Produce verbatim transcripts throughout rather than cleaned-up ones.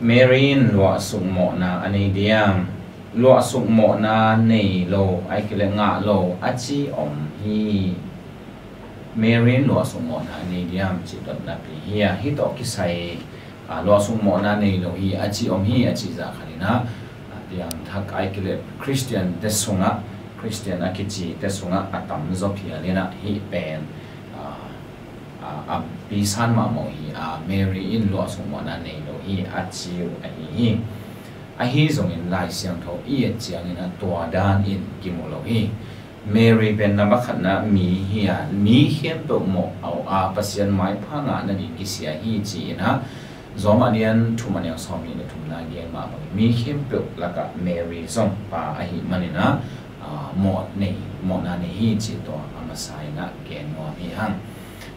Mary in luahsuk mawhna a nei diam? Luahsuk mawhna nei lo, ahih kei leh ngah lo a ci om hi. Mary in luahsuk mawhna a nei diam cih dotna pi hi a, hih tawh kisai, a, luahsuk mawhna nei lo hi a ci om hi a cih zah khat in ah, a, piangthak ahih kei leh Khristian te sungah, Khristian a kici te sungah a tam zaw phial in ah hih pen, a, a, a pisan mahmah hi a, Mary in luahsuk mawhna nei lo hi a ci uh ahi hi. Ahi zongin Lai Siangtho i et ciangin ah tua dan in kimu lo hi. Mary pen namba khatna mi hi a, mi khempeuh mawh a, a Pasian maipha ngah nading kisia hi ci-in ah, Rom a lian thum a neu sawmnih le thumna gen mah bangin mi khempeuh lakah Mary zong pa ahih manin ah, a, mawh nei, mawhna nei hi ci tua a masa in ah gen nuam hi hang.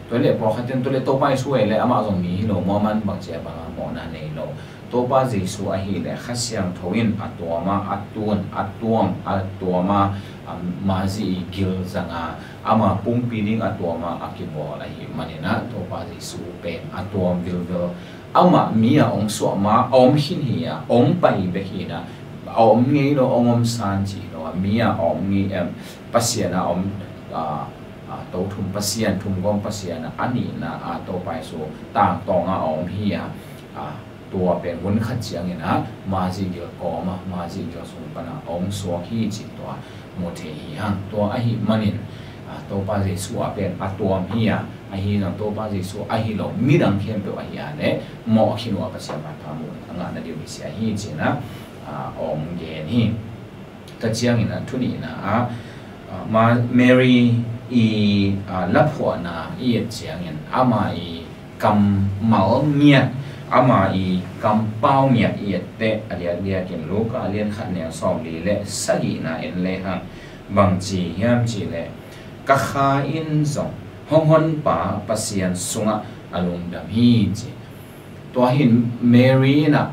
Tua leh pawlkhat in tua leh Topa Jesu ei leh amah zong mi hi lo maw, aman bangci a bang a mawhna nei lo. Topa Jesu ahih leh Kha Siangtho in a tuam a, a tun, a tuam, a tuam a, a, mazi i gil zang a, ama pumpi ding a tuam a, a kibawl ahih manin ah Topa Jesu pen a tuam vilvel. Amah mi a hong suah ma, a om khin hi a, hong pai bek hi a, a om ngei lo, hong om san ci hi lo a, mi a om ngei, em, Pasian a om, a, a, to thum Pasian, thum gawm Pasian a, a nihna a Topa Jesu tangtawng a om hi a, a, tua pen hun khat ciangin ah mazi gil kawm a, mazi gil sung pan a hong suak hi ci tua mu thei hi hang. Tua ahih manin, a, Topa Jesu a pen a tuam hi a, ahi zong Topa Jesu ahi lo midang khempeuh ahi a leh mawh khin uh a Pasian maipha muhna a ngah nading uh hi sia hi ci-in ah, a, hong gen hi. Tua ciangin ah thu nihna ah, a, Ma-, Mary i, a, laphuahna i et ciangin ama i kammal ngiat, ama i kampau ngiat i et teh a diakdiakin Luka a lian khat neu sawmli le sagihna en lehang bangci hiam cih leh, ka kha in zong hong Honpa Pasian sungah a lungdam hi ci. Tua hi in Mary in ah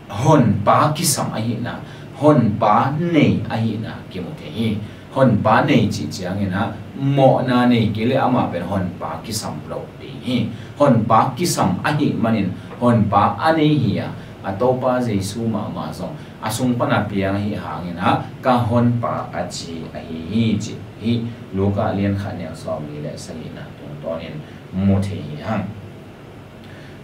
Honpa kisam ahihna, Honpa nei ahihna kimu thei hi. Honpa nei cih ciangin ah mawhna nei kei leh amah pen Honpa kisam lo ding hi. Honpa kisam ahih manin Honpa a nei hi a, a Topa Jesu mahmah zong a sung pan a piang ahih hangin ah ka Honpa a ci ahi hi cih hi. Luka a lian khat neu sawmli le sagihna tungtawnin mu thei hi hang.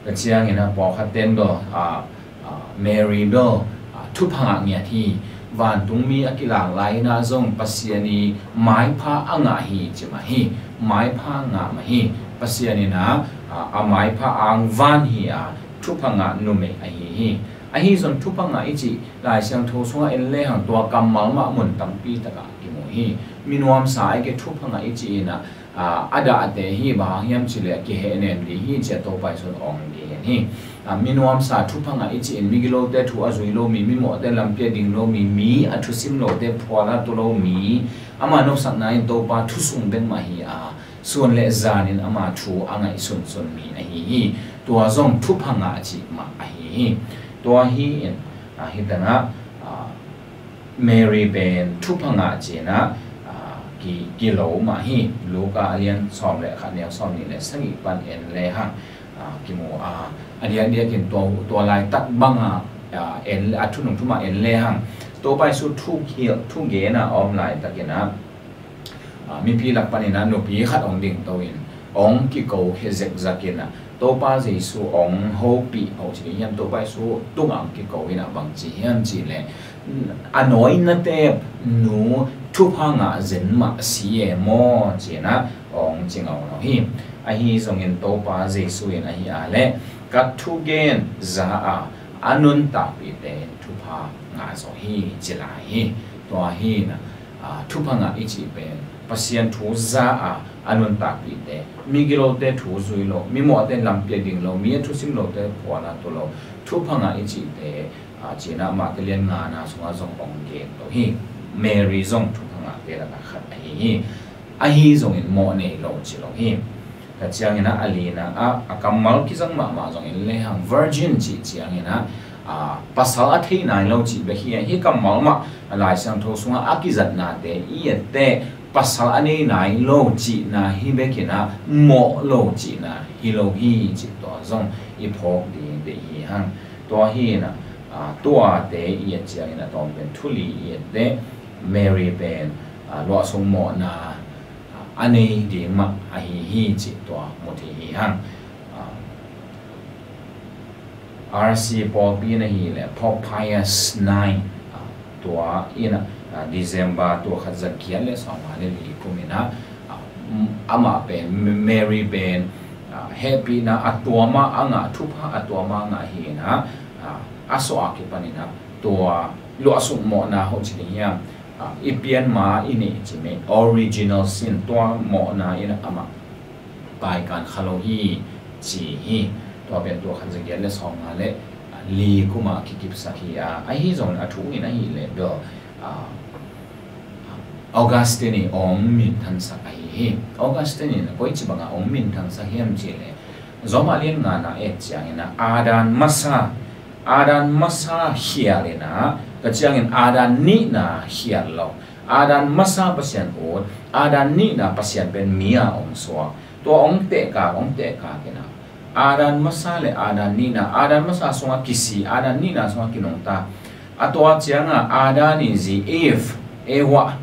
Tua ciangin ah pawlkhat ten bel, a, a, Mary bel, a, thupha ngah ngiat hi. Vantungmi a kilak lai in ah zong Pasian i maipha a ngah hi ci mah hi. Maipha ngah mah hi. Pasian in ah, a, a maipha ang van hi a, thupha ngah numei ahi hi. Ahi zong thupha ngah i cih Lai Siangtho sungah en lehang tua kammal mah mun tampi takah kimu hi. Minuamsa ahih kei thupha ngah i cih in ah, a, a dahte hi, bang hang hiam cih leh kihehnem ding hi ci a Topa Jesu in hong gen hi. A, minuamsa thupha ngah i cih in migilote thu a zui lo mi, mimawhte lampi a ding lo mi, mi a thusim lote phual a tu lo mi, ama nopsakna in Topa thu sung bek mah hi a, sun le zanin ama thu a ngaihsunsun mi ahi hi. Tua zong thupha ngah cih mah ahi hi. Tua hi in, a, hi tangah, a, Mary pen thupha ngah ci-in ah, a, ki, kilo mah hi. Luka a lian sawm le khat neu sawmnih le sagih pan en lehang, a, kimu a, a diakdiakin tua, tua laitak bang a, a, en, a thunung thum ah en lehang Topa Jesu thu, thugen a om laitakin ah, a, mipi lak panin ah nupi khat hong dingto in hong kiko khia zekzak in ah Topa Jesu hong hopih, ho ci ding hiam, Topa Jesu tungah hong kiko in ah bang ci hiam cih leh, a nawinate nu thupha ngah zen mah si e maw ci-in ah hong ci ngau lo hi. Ahi zongin Topa Jesu in ahi a leh ka thugen za a, a nuntakpihte in thupha ngah zaw hi ci lai hi. Tua hi in ah, a, thupha ngah i cih pen Pasian thu za a, a nuntakpihte, migilote thu zui lo, mimawhte lampi a ding lo, mi a thusim lote phual a tu lo, thupha ngah i cihte, a, ci-in ah Mate lian ngana sungah zong hong gen lo hi. Mary zong thupha ngahte lakah khat ahi hi. Ahi zongin mawh nei lo ci lo hi. Tua ciangin ah a lina ah a kammal kizang mahmah zong en lehang virgin cih ciangin ah, a, pasal a thei nai lo cih bek hi a, hih kammal mah a Lai Siangtho sungah a kizatnate i et teh pasal a nei nai lo cihna hi bek in ah mawh lo cihna hi lo hi cih tua zong i phawk ding deih hi hang. Tua hi in a, a, tuate i et ciangin a tawm pen thu li i et teh, Mary pen, a, luahsuk mawhna, a, a nei ding mah ahi hi cih tua mu thei hi hang. A, R C pawlpi in ahih leh Pope Pius nine, a, tua in a, a, December tul khat za giat le sawmnga le li kum in a, a, amah pen, Mary pen, a, hehpihna a tuam a ngah, thupha a tuam a ngah hi in a, a, a suah a kipan in a, tua luahsuk mawhna hoih ci ding hiam, a, i pian ma i neih ci mai, original sin, tua mawhna in a amah paikan kha lo hi ci hi. Tua pen tul khat za giat le sawmnga le li kum a kikipsak hi a, ahi zongin a thu in ahih leh bel, a, Augustine in hong minthansak ahi hi. Augustine in koici bang a hong minthansak hiam cih leh, Rom a lian ngana et ciangin a, a dan masa, a dan masa khial in a, tua ciangin a dan nihna khial lo. A dan masa Pasian ut, a dan nihna Pasian pen mi a hong suak. Tua hong tehkak, hong tehkak in a, a dan masa le a dan nihna, a dan masa sungah kisi, a dan nihna sungah kinungta. A tua ciangin a dan in zi Eve, Eva,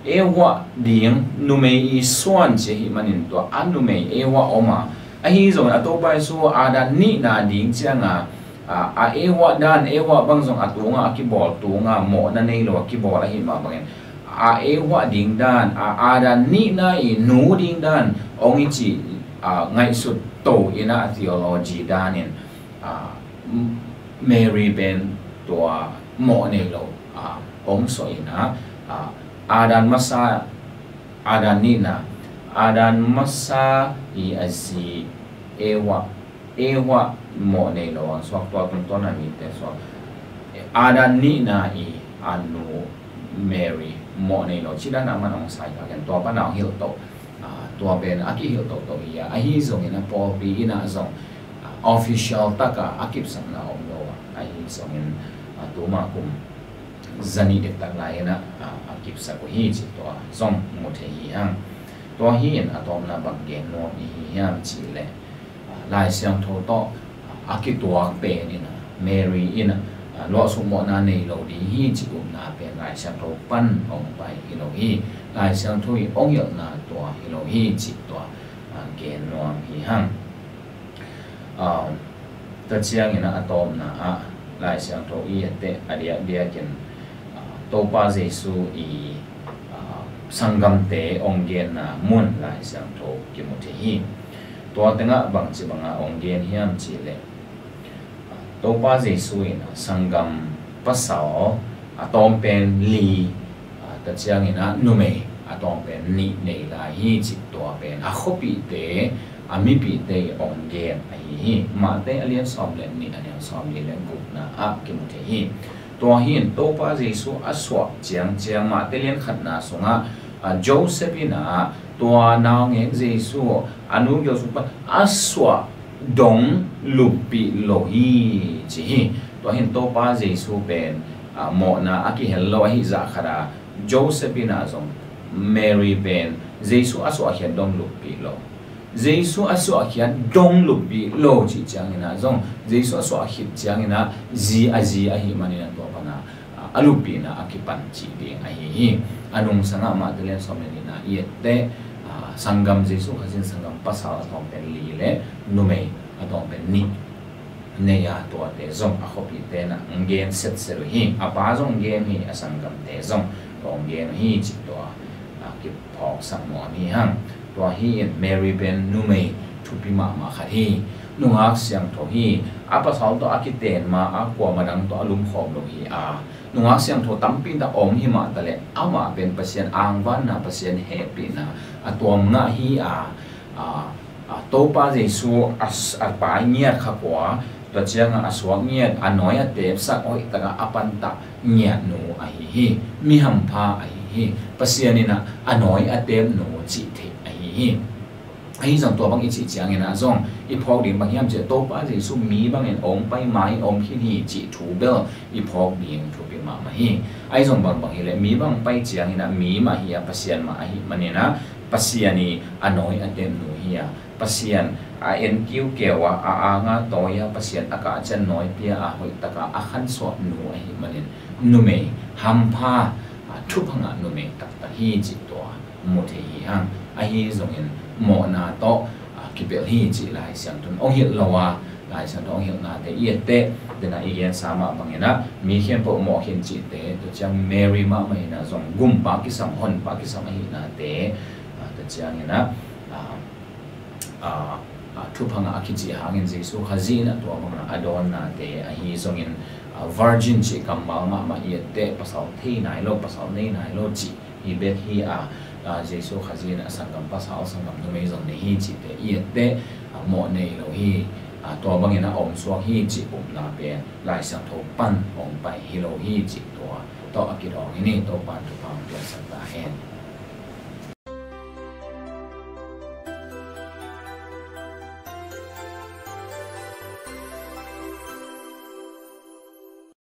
Eva ding numei i suan ci ahih manin tua a numei Eva om a. Ahi zongin a Topa Jesu a dan nihna ding ciangin a, a, a Eva dan, Eva bang zong a tungah a kibawl, tungah mawhna nei lo a kibawl ahih mah bangin, a Eva ding dan, a, a dan nihna i nu ding dan hong i cih, a, ngaihsut to in a theology dan in, a, Mary pen tua mawh nei lo, a, hong suah in a, a, a dan masa, a dan nihna, a dan masa i a zi Eva, Eva mawh nei lo hong suak, tua tungtawn a mite suak. A dan nihna i a nu Mary mawh nei lo, ci dan a man hong sai kha ken, tua pan a hong hilh to. A, tua pen a kihilh toto hi a, ahi zongin a pawlpi in a zong, a, official tak a a kipsakna om lo a, ahi zongin, a, tuma kum za nih dektak lai in a, a, a kipsak uh hi cih tua zong mu thei hi hang. Tua hi in a tawpna bang gen nuam i hi hiam cih leh, a, Lai Siangtho tawh, a, a kituak pen in a, Mary in a, a, luahsuk mawhna nei lo ding hi cih upna pen Lai Siangtho pan hong pai hi lo hi. Lai Siangtho i hong hilhna tua hi lo hi cih tua, a, gen nuam hi hang. A, tua ciangin a, a tawpna ah Lai Siangtho i et teh a diakdiakin, a, Topa Jesu i, a, sanggamte hong genna mun Lai Siangtho kimu thei hi. Tua tengah bangci banga hong gen hiam cih leh, a, Topa Jesu in a sanggam pasal a tawm pen li, a, tua ciangin a numei a tawm pen nih nei lai hi cih tua pen a khuapihte, a mipihte i hong gen ahi hi. Matthai a lian sawm le nih, a lian sawm li le gukna ah kimu thei hi. Tua hi in Topa Jesu a suah ciangciang Matthai lian khatna sungah, a, Joseph in a tua naungek Jesu a nu gil sung pan a suah dong luppih lo hi ci hi. Tua hi in Topa Jesu pen, a, mawhna a kihel lo ahi zah khat a, Joseph in a zong Mary pen Jesu a suahkhiat dong luppih lo. Jesu a suahkhiat dong luppih lo cih ciangin a zong, Jesu a suah khit ciangin a zi a zi ahih manin a tua pan a, a, a luppihna a kipan cih ding ahi hi. A nungsangah Matthai lian sawm le nihna i et teh, a, sanggam Jesu Khazih in sanggam pasal a tawm pen li le numei a tawm pen nih nei a, tuate zong a khuapihte in a hong gen setset uh hi. A pa zong gen hi, a sanggamte zong hong gen uh hi cih tua, a, kiphawksak nuam hi hang. Tua hi in Mary pen numei thupi mahmah khat hi. Nungak siangtho hi. A pasal tawh a kiten ma a, kuamah dang tawh a lumkhawm lo hi a, nungak siangtho tampi in ta om hi mah ta leh amah pen Pasian angvanna, Pasian hehpihna a tuam ngah hi a, a, a, Topa Jesu a, a pai ngiat kha kua, tua ciangah a suak ngiat, a nawi a tepsak hoih takah a pantah ngiatnu ahi hi. Mi hampha ahi hi. Pasian in a, a nawi a tepnu cih theih ahi hi. Ahi zong tua bang i cih ciangin a zong i phawk ding bang hiam cih leh Topa Jesu mi bangin hong pai ma in om khin hi cih thu bel i phawk ding thupi mahmah hi. Ahi zong bangbang hi leh mi bang pai ciangin a mi mah hi a, Pasian mah ahih manin a, Pasian i a nawi a tepnu hi a, Pasian a en kiukiu a, a anga tawi a, Pasian a kah ciang nawi pia a, hoih taka a khansuah nu ahih manin numei hampha, a, thupha ngah numei taktak hi cih tua mu thei hi hang. Ahi zongin mawhna tawh, a, kipelh hi cih Lai Siangtho in hong hilh lo a, Lai Siangtho hong hilhnate i et teh, dena i gensa mah bangin ah mi khempeuh mawh khin cihte, tua ciang Mary mahmah in ah zong gumpa kisam, honpa kisam ahihnate, a, tua ciangin ah, a, a, a, thupha ngah a kici hangin Jesu Khazih in ah tua bangin a dawnnate ahi zongin, a, virgin cih kammal mahmah i et teh, pasal thei nai lo, pasal nei nai lo cih hi bek hi a, a, Jesu Khazih in ah sanggam pasal, sanggam numei zong nei hi cihte i et teh, a, mawh nei lo hi, a, tua bangin a om suak hi cih upna pen Lai Siangtho pan hong pai hi lo hi cih tua tawh a kidawng hi ni. Topa'n thupha hong piaksak ta hen.